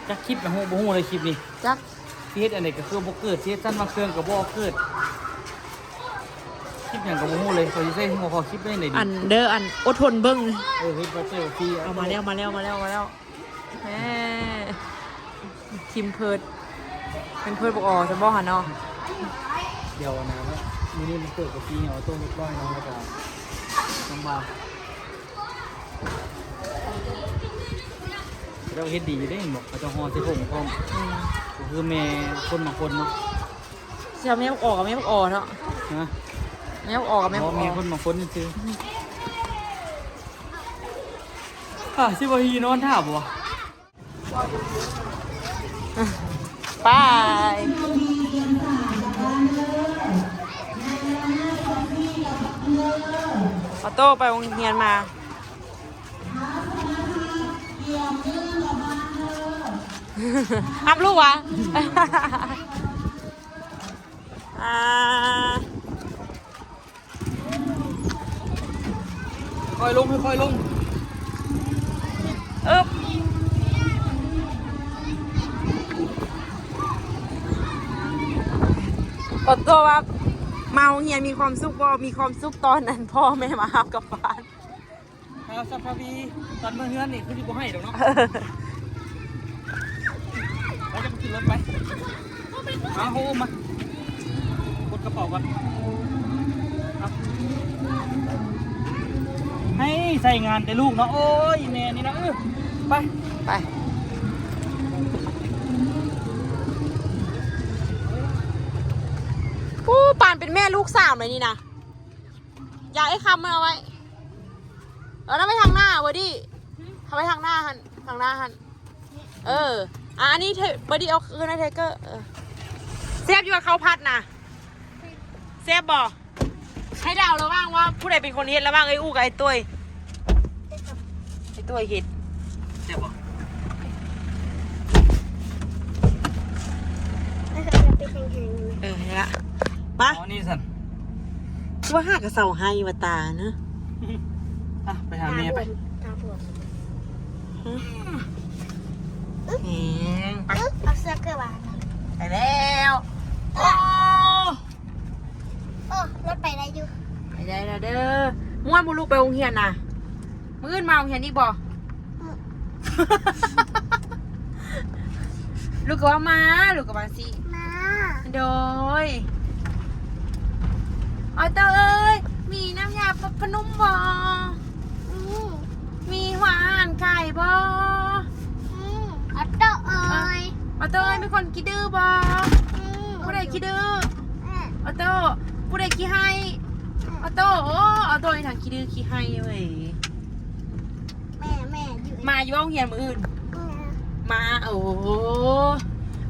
ຈັກຄລິບນະ ຮູ້ ບໍ່ຮູ້ເລີຍຄລິບນີ້ ຈັກ ຊິເຮັດອັນໃດກະຄືບໍ່ເກີດ ຊິເຮັດຊັ້ນບາງເຄື່ອງກະບໍ່ເກີດ ຄລິບຫຍັງກະບໍ່ຮູ້ເລີຍ. ເຂົາຊິໃຊ້ຫົວຂໍ້ຄລິບໄດ້ໃດດີ ອັນເດີ ອັນອົດທົນເບິ່ງ. ເອີ ເຮັດໄປເຕີທີ່ ເອົາມາແລ້ວ ມາແລ້ວ ມາແລ້ວ ມາແລ້ວ. ແໝ່ ທີມເພີດ ແມ່ນເພີດບໍ່ ອໍ ຊັ້ນບໍ່ຫັ້ນເນາະ. ດຽວນະ ມື້ນີ້ມັນເປີດກະຕີເອົາໂຕ້ຮຽບຮ້ອຍເນາະ ແລ້ວກະນ້ອງບາ ແລ້ວເຮັດດີຢູ່ເດ້ ເຫັນບໍ່ ເຂົາເຈົ້າຫໍ່ໃສ່ຖົງພ້ອມ. ອືມ ກະຄືແມ່ຄົນບາງຄົນເນາະ. ຊິເອົາແມ່ບັກອໍກັບແມ່ບັກອໍເນາະ. ຮະ ແມ່ບັກອໍກັບແມ່ບັກອໍ ແມ່ຄົນບາງຄົນຊື່. ອາ ຊິບໍ່ຮີນອນຖ້າບໍ່? ໄປ ອໍໂຕ້ໄປໂຮງຮຽນມາ. ຮັບລູກຫວາ? ອ່າ ຄ່ອຍລົງ ຄ່ອຍລົງ. ອຶບ ຂໍໂທດວ່າ ມາໂຮງຮຽນມີຄວາມສຸກບໍ່? ມີຄວາມສຸກຕອນນັ້ນ ພໍ່ແມ່ມາຮັບກັບບ້ານ. ເອົາ ສັບພະວີ ຕອນເມືອເຮືອນນີ້ຄືຊິບໍ່ໃຫ້ດອກເນາະ. ໄປ ຈະໄປຂຶ້ນລົດໄປ. ເອົາ ເອົາ ມາ ກົດກະເປົາກ່ອນ. ເອົາ ໃຫ້ໃຊ້ງານແຕ່ລູກເນາະ. ໂອ້ຍ ແມ່ນີ້ນະ. ເອີ ໄປ ໄປ. ໂອ້ ປານເປັນແມ່ລູກສາມເລີຍນີ້ນະ. ຢາກໃຫ້ຄຳມັນເອົາໄວ້ ເອົານຳໄວ້ທາງໜ້າ ເວີດີ້ ເອົາໄວ້ທາງໜ້າຫັ້ນ ທາງໜ້າຫັ້ນ. ເອີ ອ່າ ອັນນີ້ເທີ ເວີດີ້ເອົາຄືນໃຫ້ໄທເກີ. ເອີ ແຊບຢູ່ວ່າເຂົ້າຜັດນະ ແຊບບໍ່? ໃຫ້ເດົາລະຫວ່າງວ່າຜູ້ໃດເປັນຄົນເຮັດ ລະຫວ່າງເອື້ອຍອູ້ກັບອ້າຍຕຸ້ຍ. ໄອ້ຕົວເຮັດ ແຊບບໍ່? ເອີ ນີ້ລະ ໄປ ເອົານີ້ຊັ້ນ ວ່າຫາກະເຊົາໄຫ້ວ່າຕານະ. ອ່ະ ໄປຫາແມ່ໄປ ຕາບວມ ຕາບວມ. ຫື ແຮງ ໄປ ເອົາເສື້ອເກີບວ່າ ໄປແລ້ວ. ໂອ້ ໂອ້ ລົດໄປໄດ້ຢູ່ ໄປໄດ້ແລ້ວເດີ. ມ່ວນບໍ່ລູກໄປໂຮງຮຽນນະ? ມື້ອື່ນມາໂຮງຮຽນອີກບໍ່? ອື ລູກກະວ່າມາ ລູກກະວ່າຊິມາ. ໂດຍ ອໍໂຕ້ເອີຍ ມີນ້ຳຢາປັບຜ້ານຸ້ມບໍ່? ອື ມີຫົວອາຫານຂາຍບໍ່? ອື ອໍໂຕ້ເອີຍ ອໍໂຕ້ເອີຍ ມີຄົນຂີ້ດື້ບໍ່? ອື ຜູ້ໃດຂີ້ດື້? ອໍໂຕ້ ຜູ້ໃດຂີ້ໄຮ້? ອໍໂຕ້ ໂອ້ ອໍໂຕ້ນີ້ທັງຂີ້ດື້ຂີ້ໄຮ້ເວີຍ. ແມ່ ແມ່ຢູ່ ມາຢູ່ໂຮງຮຽນມື້ອື່ນ? ອື ມາ ໂອ້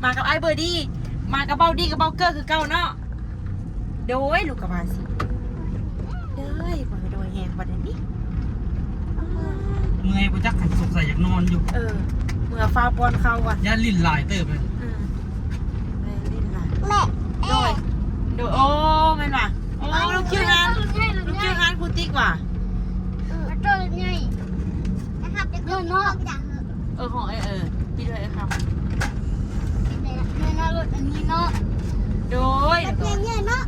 ມາກັບອ້າຍເບີດີ້ ມາກັບເບົາດີ້ກັບເບົາເກີຄືເກົ່າເນາະ. ໂດຍ ລູກກະວ່າຊິ ໂດຍ ໂດຍແຮງບັດນີ້. ເມື່ອຍບໍ່ຈັກ ສົງໄສຢາກນອນຢູ່. ເອີ ເມືອຟ້າປ້ອນເຂົ້າກ່ອນ ຢ້ານຫຼິ້ນຫຼາຍເຕີບເລີຍ. ອື ໄດ້ຫຼິ້ນຫຼາຍ ແມ່ ໂດຍ ໂດຍ ໂອ້ ແມ່ນຫວາ? ໂອ້ ລູກຈື່ຮ້ານ ລູກຈື່ຮ້ານຄູຕິກຫວາ? ເອີ ໂຕໃຫຍ່ ເອີ ຂອງເອີ ເອີ ປິດໄວ້ເອີ ເອີ ເນາະ ລົດອັນນີ້ເນາະ ໂດຍ ລົດໃຫຍ່ໆເນາະ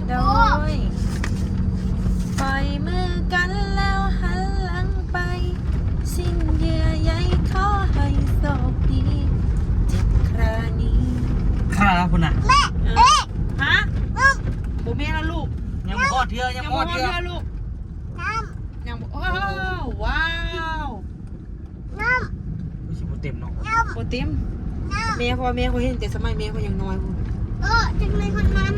ໂດຍ ປອຍມືກັນແລ້ວຫັນຫຼັງໄປ ສິ້ນເຍື່ອໃຍ ຂໍໃຫ້ໂຊກດີ ເຈັບຄຣານີ້ ຄຣາພຸ້ນນະ ແມ່ ເອີ ເອີ ຮະ ອື ບໍ່ແມ່ນລະລູກ ຍັງບໍ່ຮອດເທື່ອ ຍັງບໍ່ຮອດເທື່ອ ຍັງບໍ່ຮອດເທື່ອລູກ. ບໍ່ເຕັມເນາະ. ບໍ່ເຕັມ. ແມ່ຂ້ອຍ ແມ່ຂ້ອຍເຫັນແຕ່ສະໄໝແມ່ຂ້ອຍຍັງນ້ອຍພຸ້ນ. ເອີ ຈັກໃນຮອດນັ້ນ.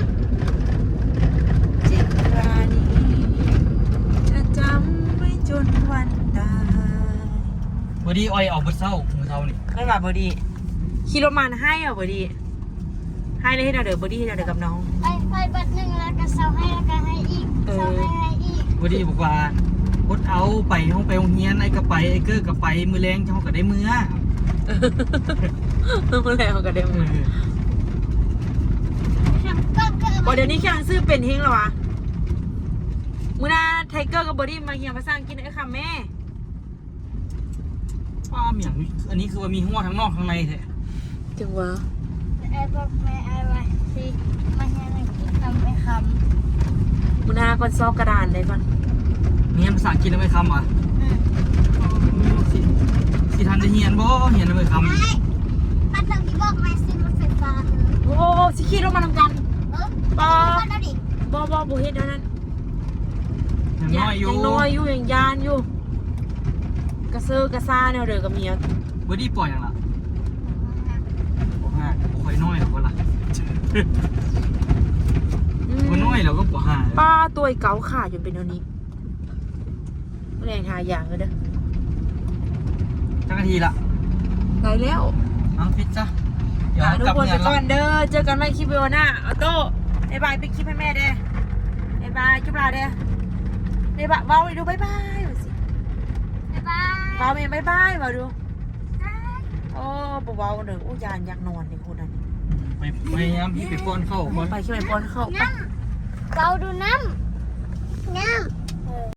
ບໍ່ດີອ້ອຍເອົາເບິດເຊົ້າ ມື້ເຊົ້ານີ້. ແມ່ນວ່າບໍ່ດີຂີ່ລົດມາໃຫ້ເອົາບໍ່ດີ. ໃຫ້ແລ້ວເຮັດແນວໃດ? ບໍ່ດີເຮັດແນວໃດກັບນ້ອງ? ໄປ ໄປບັດໜຶ່ງ ແລ້ວກໍເຊົາໃຫ້ ແລ້ວກໍໃຫ້ອີກ. ເອີ ເຊົາໃຫ້ ໃຫ້ອີກ. ບໍ່ດີບອກວ່າ ອົດເອົາໄປ ເຮົາໄປໂຮງຮຽນ ໄອ້ກໍໄປ ໄອ້ເກີກໍໄປ ມື້ແລງເຮົາກໍໄດ້ເມືອ. ມື້ແລງເຮົາກໍໄດ້ເມືອ. ເອີ ບໍ່ ດຽວນີ້ແຄ່ໜັງສືເປັນແຮງແລ້ວຫວາ. ມື້ໜ້າໄທເກີກັບບໍ່ດີມາຮຽນພາສາອັງກິດນຳອ້າຍຄຳແມ້. ປ້າ ມີຫຍັງ ອັນນີ້ຄືວ່າມີຮົ້ວທັງນອກທັງໃນແທ້. ຈັ່ງຫວາ. ອ້າຍບອກແມ່ອ້າຍວ່າຊິມາຮຽນອັງກິດນຳອ້າຍຄຳ. ມື້ໜ້າກ່ອນ ຊອກກະດານໄດ້ກ່ອນ. ມາຮຽນພາສາອັງກິດນຳອ້າຍຄຳຫວາ? ອືມ. ຊິ ຊິທັນໄດ້ຮຽນບໍ່ ຮຽນນຳອ້າຍຄຳ? ໄດ້. ປັດເຖິງທີ່ບອກແມ່ຊື້ລົດໄຟຟ້າ. ໂອ້ ຊິຂີ່ລົດມານຳກັນ. ເອີ ປ້າ ບໍ່ ບໍ່ ບໍ່ເຮັດແນວນັ້ນ. ຍັງນ້ອຍຢູ່ ຍັງນ້ອຍຢູ່ ຍັງຢ້ານຢູ່ ກະເຊີກະຊາແນວເດີກັບເມຍ. ບໍ່ດີປໍຫຍັງລະ? ປໍຫ້າ. ບໍ່ຄ່ອຍນ້ອຍດອກວ່າລະ. ອືມ ບໍ່ນ້ອຍແລ້ວກໍປໍຫ້າ. ປ້າ ຕົວເກົ່າຂາຈົນເປັນແນວນີ້. ແລງຫາຢາງເດີ. ຈັກນາທີລະ? ໄດ້ແລ້ວ. ເອົາ ປິດຊະ. ດຽວເຮົາກັບເຮືອນລະ. ທຸກຄົນໄປກ່ອນເດີ ເຈີກັນໃໝ່ຄລິບວິດີໂອໜ້າ. ອອໂຕ້ ບາຍບາຍ ປິດຄລິບໃຫ້ແມ່ແດ່. ບາຍບາຍ ຈຸບຫຼາແດ່. ບາຍບາຍ ເວົ້າດູ ບາຍບາຍ ວ່າຊິ. ບາຍບາຍ. ເວົ້າແມ່ ບາຍບາຍ ເວົ້າດູ. ໂອ້ ບໍ່ເວົ້າເດີ. ໂອ້ ຢ້ານ ຢາກນອນເດພຸ້ນນະ. ໄປ ພະຍາຍາມຊິໄປປ້ອນເຂົ້າກ່ອນ. ໄປ ຊິໄປປ້ອນເຂົ້າ. ນ້ຳ ເວົ້າດູ ນ້ຳ ນ້ຳ.